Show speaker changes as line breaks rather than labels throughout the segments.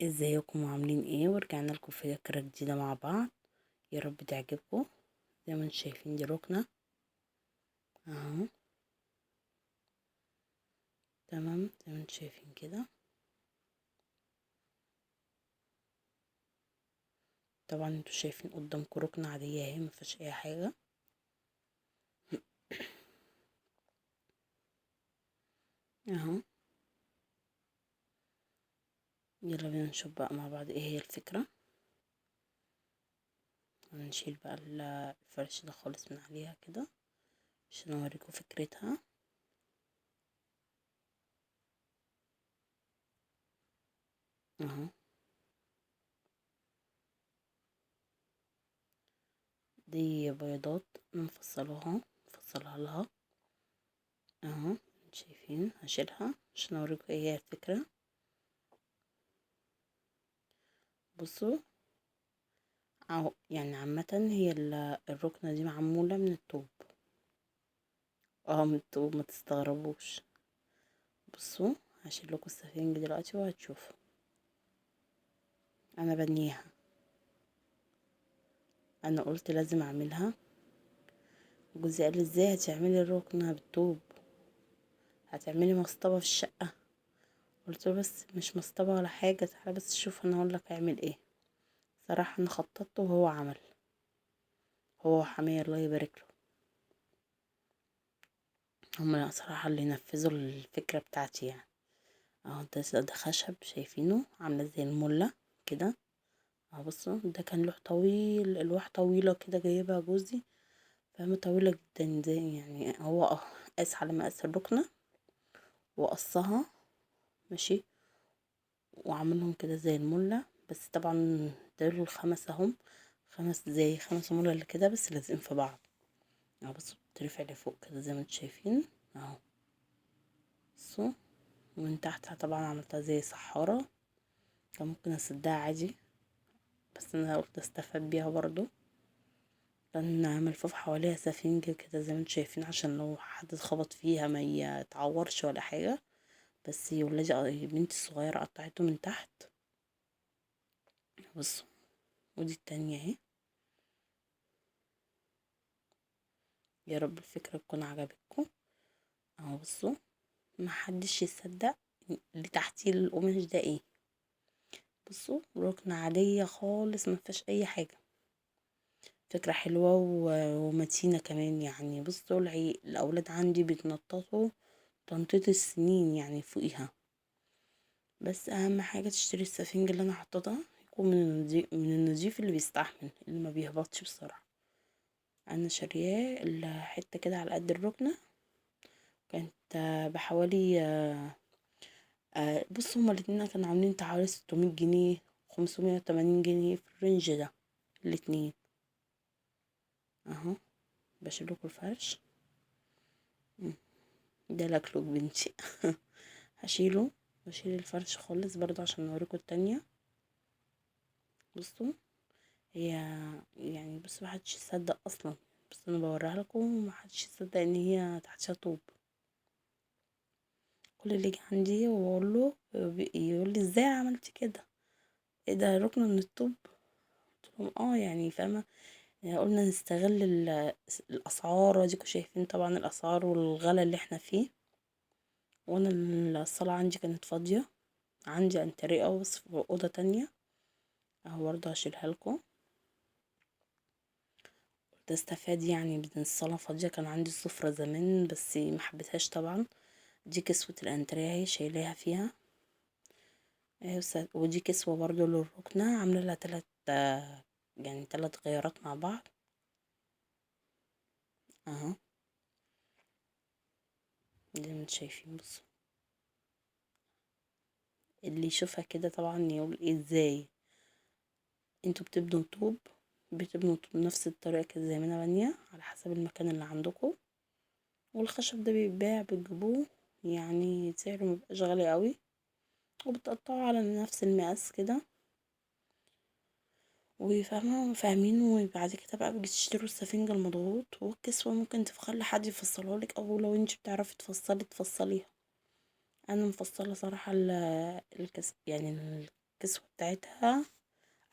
ازيكم وعاملين ايه؟ ورجعنا لكم في فكرة جديدة مع بعض، يا رب تعجبكم. زي ما انتم شايفين دي ركنة اهو، تمام زي ما انتم شايفين كده. طبعا انتوا شايفين قدامكم ركنة عادية اهي، مفيهاش اي حاجة. اهو يلا بينا نشوف بقى مع بعض ايه هي الفكرة. هنشيل بقى الفرش ده خالص من عليها كده عشان اوريكم فكرتها. اهو دي بيضات مفصلها لها اهو، شايفين. هشيلها عشان اوريكم ايه هي الفكرة. بصوا اهو، يعني عامة هي الركنة دي معمولة من الطوب، من الطوب، ما تستغربوش. بصوا هشيل لكم السفنج دلوقتي وهتشوفوا انا بنيها. انا قلت لازم اعملها. جوزي قال لي ازاي هتعملي الركنة بالطوب، هتعملي مصطبة في الشقة؟ قلت له بس مش مصطبة ولا حاجة، تعالى بس شوف انا اقول لك اعمل ايه. صراحة انا خططت وهو عمل، هو وحماية الله يبارك له، هما صراحة اللي نفذوا الفكرة بتاعتي يعني. اهو ده خشب شايفينه، عاملة زي الملة كده اهو. بصوا ده كان لوح طويل، الواح طويلة كده جايبها جوزي، فاهمة، طويلة جدا زي يعني هو قاس على مقاس الركنة وقصها ماشي، وعملهم كده زي الملة. بس طبعا دول الخمسة هم خمس زي خمس ملل اللي كده، بس لازقين في بعض اهو. بصوا بترفع لفوق كده زي ما انتم شايفين اهو. بصوا ومن تحت طبعا عملتها زي صحارة، كان ممكن اسدها عادي بس انا قلت استفاد بيها برضو، لان ملفوف حواليها سفنج كده زي ما انتم شايفين، عشان لو حد اتخبط فيها ما يتعورش ولا حاجة. بس ولادي بنتي الصغيرة قطعته من تحت. بصوا ودي التانية اهي. يا رب الفكرة تكون عجبتكم اهو. بصوا محدش يصدق اللي تحتيه القماش ده ايه. بصوا ركنة عادية خالص ما فيهاش اي حاجة، فكرة حلوة ومتينة كمان يعني. بصوا الاولاد عندي بيتنططوا تنطيط السنين يعني فوقيها. بس اهم حاجة تشتري السفنج اللي انا حطيتها يكون من النظيف اللي بيستحمل، اللي ما بيهبطش بسرعة. انا شارياه الحتة كده على قد الركنة، كانت بحوالي بصوا هما الاتنين كانوا عاملين حوالي 600 جنيه، 580 جنيه في ال range ده الاتنين اهو. بشيل لكم الفرش ده لكلوك بنتي هشيله واشيل الفرش خالص برضو عشان اوريكم التانية. بصوا هي يعني بصوا محدش يصدق اصلا، بس انا بوريها لكم ومحدش يصدق ان هي تحتها طوب. كل اللي يجي عندي واقول له يقول لي ازاي عملتي كده، ايه ده ركنه من الطوب؟ قلت لهم يعني فاهمه، يعني قلنا نستغل الاسعار، واديكوا شايفين طبعا الاسعار والغلا اللي احنا فيه. وانا الصاله عندي كانت فاضية، عندي انتريه بس في اوضة تانية اهو، برضه هشيلها لكم. قلت استفاد يعني من الصاله فاضية، كان عندي السفرة زمان بس ما حبيتهاش طبعا. دي كسوه الانتريه اهي شايلاها فيها اهي، ودي كسوه برضه للركنه، عامله لها 3 غيارات مع بعض اهو زي ما انتم شايفين. بصوا اللي يشوفها كده طبعا يقول ايه ازاي انتوا بتبنوا طوب، بتبنوا طوب بنفس الطريقة كده زي ما انا بانيه على حسب المكان اللي عندكم. والخشب ده بيتباع بتجيبوه يعني سعره مبيبقاش غالي قوي، وبتقطعوه على نفس المقاس كده وفاهمه فاهمين. وبعد كده بقى بتيجي تشتروا السفنج المضغوط والكسوة، ممكن تخلي حد يفصلها لك، او لو انت بتعرفي تفصلي تفصليها. انا مفصلة صراحة الكس يعني الكسوة بتاعتها،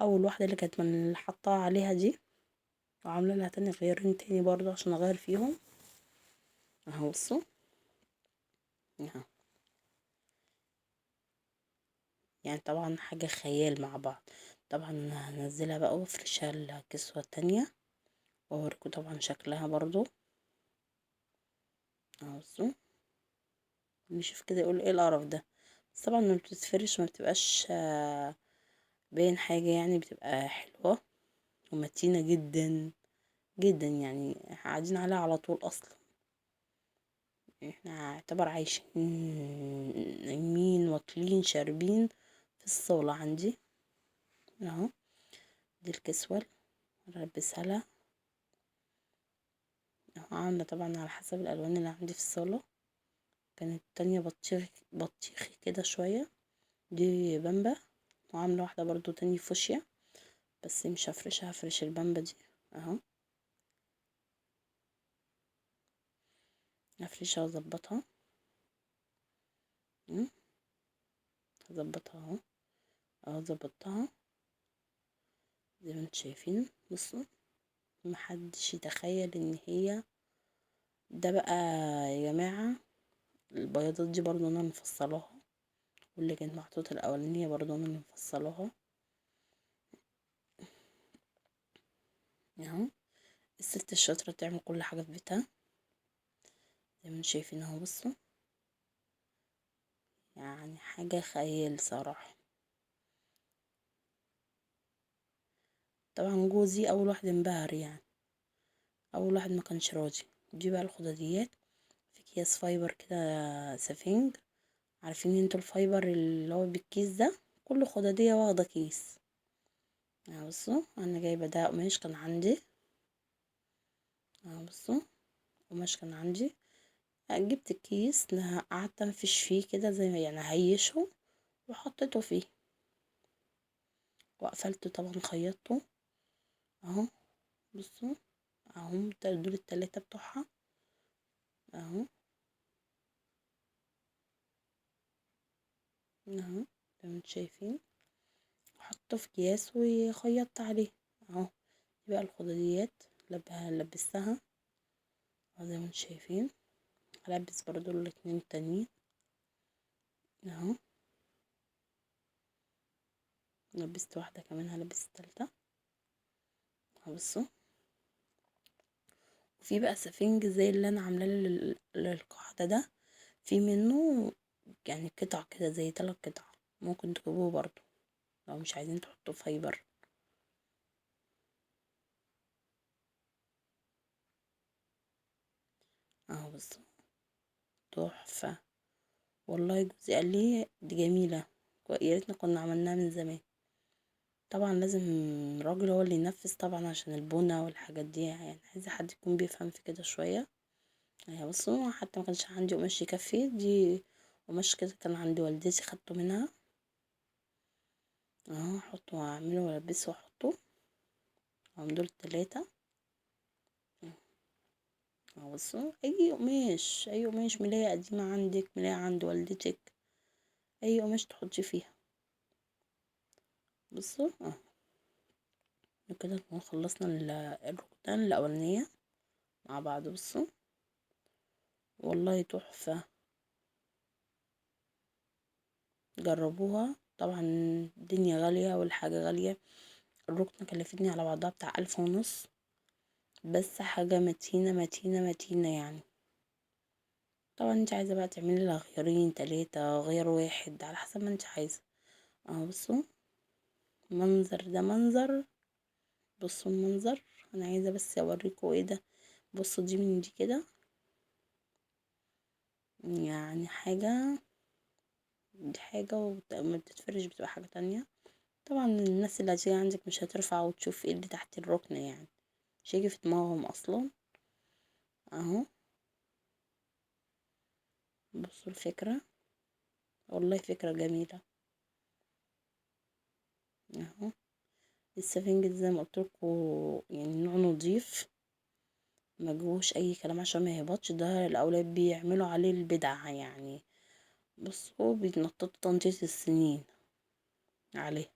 اول واحدة اللي كانت من اللي حطاها عليها دي، وعامله لها تاني غيرين تاني برضو عشان اغير فيهم اهو. بصوا اهو، يعني طبعا حاجة خيال مع بعض. طبعا هنزلها بقى وافرشها الكسوة التانية واوريكم طبعا شكلها برضو اهو. بصوا نشوف كده يقول ايه القرف ده، بس طبعا لما بتتفرش ما بتبقاش باين حاجة يعني، بتبقى حلوة ومتينة جدا جدا، يعني قاعدين عليها على طول اصلا، احنا يعتبر عايشين نايمين واكلين شاربين في الصالة عندي اهو. دي الكسوة هلبسها لها اهو، عاملة طبعا على حسب الالوان اللي عندي في الصالة. كانت التانية بطيخي كده شوية، دي بامبا، وعاملة واحدة برضو تاني فوشيا، بس مش هفرشها، هفرش البامبا دي اهو، هفرشها واظبطها، هظبطها اهو، اهو ظبطتها زي ما انتم شايفين. بصوا محدش يتخيل ان هي ده بقى يا جماعة. البياضات دي برضو انا مفصلاها، واللي كانت محطوطة الاولانية برضو انا مفصلاها اهو. الست الشاطرة تعمل كل حاجة في بيتها زي ما انتم شايفين اهو. بصوا يعني حاجة خيال صراحة. طبعا جوزي اول واحد انبهر، يعني اول واحد ما كانش راضي. دي بقى الخداديات في اكياس fiber كده سفنج، عارفين انتوا ال fiber اللي هو بالكيس ده، كل خدادية واخدة كيس. اهو بصوا انا جايبة ده قماش كان عندي اهو. بصوا قماش كان عندي، جبت الكيس قعدت انفش فيه كده زي ما يعني هيشه، وحطيته فيه وقفلته طبعا، خيطته اهو. بصوا اهم دول التلاتة بتوعها اهو اهو زي ما انتم شايفين، حطيته في اكياس وخيطت عليه اهو. دي بقى الخداديات لبستها اهو زي ما انتم شايفين. هلبس برضو الاتنين التانيين اهو، لبست واحدة كمان، هلبس التالتة اهو. بصوا وفي بقى سفنج زي اللي انا عاملاه للقاعدة ده، في منه يعني قطع كده زي 3 قطع، ممكن تجيبوه برضو لو مش عايزين تحطوه fiber. اهو بصوا تحفة والله. جوزي قال لي دي جميلة، يا ريتنا كنا عملناها من زمان. طبعا لازم الراجل هو اللي ينفذ طبعا عشان البنى والحاجات دي، يعني عايزة حد يكون بيفهم في كده شوية. يعني بصوا حتى ما كانش عندي قماش يكفي، دي قماش كده كان عند والدتي خدته منها اهو، احطه واعمله والبسه واحطه اهم دول التلاتة اهو. بصوا اي قماش، اي قماش، ملاية قديمة عندك، ملاية عند والدتك، اي قماش تحطي فيها. بصوا اهو كده نكون خلصنا الركنة الاولانية مع بعض. بصوا والله تحفة، جربوها. طبعا الدنيا غالية والحاجة غالية، الركنة كلفتني على بعضها بتاع 1500، بس حاجة متينة متينة متينة يعني. طبعا انت عايزة بقى تعملي لها غيارين 3، غيار 1، على حسب ما انت عايزة اهو. بصوا المنظر ده منظر، بصوا المنظر، انا عايزة بس اوريكم ايه ده. بصوا دي من دي كده، يعني حاجة دي حاجة، وما بتتفرش بتبقى حاجة تانية. طبعا الناس اللي هتيجي عندك مش هترفع وتشوف ايه اللي تحت الركن، يعني مش هيجي في دماغهم اصلا اهو. بصوا الفكرة، والله فكرة جميلة اهو. السفنج زي ما قلت لكم يعني نوع نضيف، ما جوش اي كلام عشان ما يهبطش، ده الاولاد بيعملوا عليه البدعة يعني. بصوا بيتنططوا تنطيط السنين عليها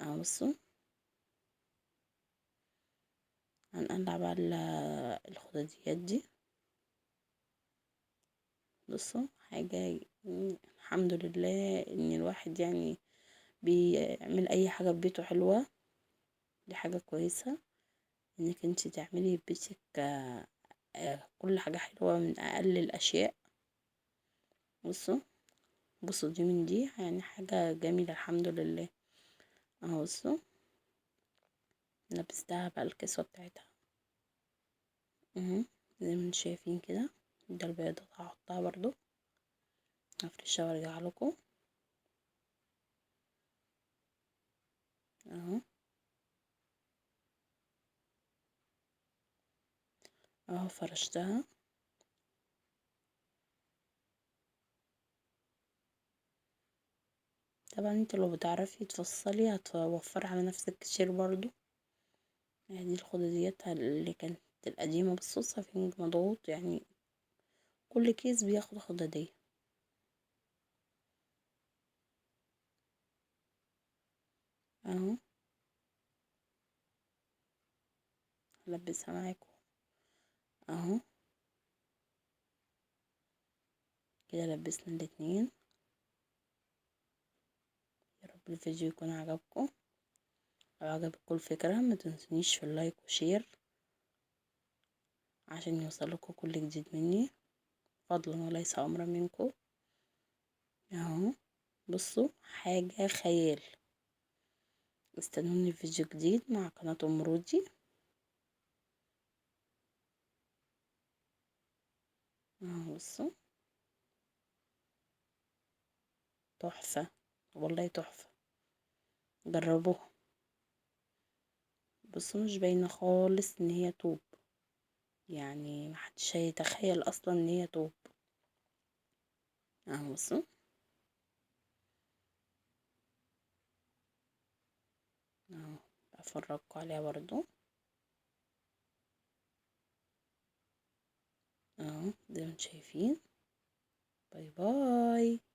اهو. بصوا هنقلع بقى الخداديات دي. بصوا حاجة الحمد لله ان الواحد يعني بيعمل اي حاجة في بيته حلوة، دي حاجة كويسة انك انت تعملي في بيتك كل حاجة حلوة من اقل الاشياء. بصوا دي من دي يعني حاجة جميلة الحمد لله اهو. بصوا لبستها بقى الكسوة بتاعتها زي ما انتم شايفين كده. ده البيضة هحطها برضو، هفرشها وارجع لكم اهو. اهو فرشتها. طبعا انت لو بتعرفي تفصلي هتوفري على نفسك كتير برضو. يعني الخداديات اللي كانت القديمة بصوا سفنج مضغوط، يعني كل كيس بياخد خدادية. اهو هلبسها معاكم اهو كده، لبسنا الاتنين. يا رب الفيديو يكون عجبكم، لو عجبكم الفكرة ما تنسونيش في ال like و share عشان يوصلكم كل جديد مني، فضلا وليس امرا منكم. اهو بصوا حاجة خيال. استنوني في فيديو جديد مع قناة ام رودي. اهو بصوا تحفة والله تحفة، جربوها. بصوا مش باينة خالص ان هي طوب، يعني محدش هيتخيل اصلا ان هي طوب. اهو بصوا اهو افرجكوا عليها برضو اهو زي ما انتم شايفين. bye bye.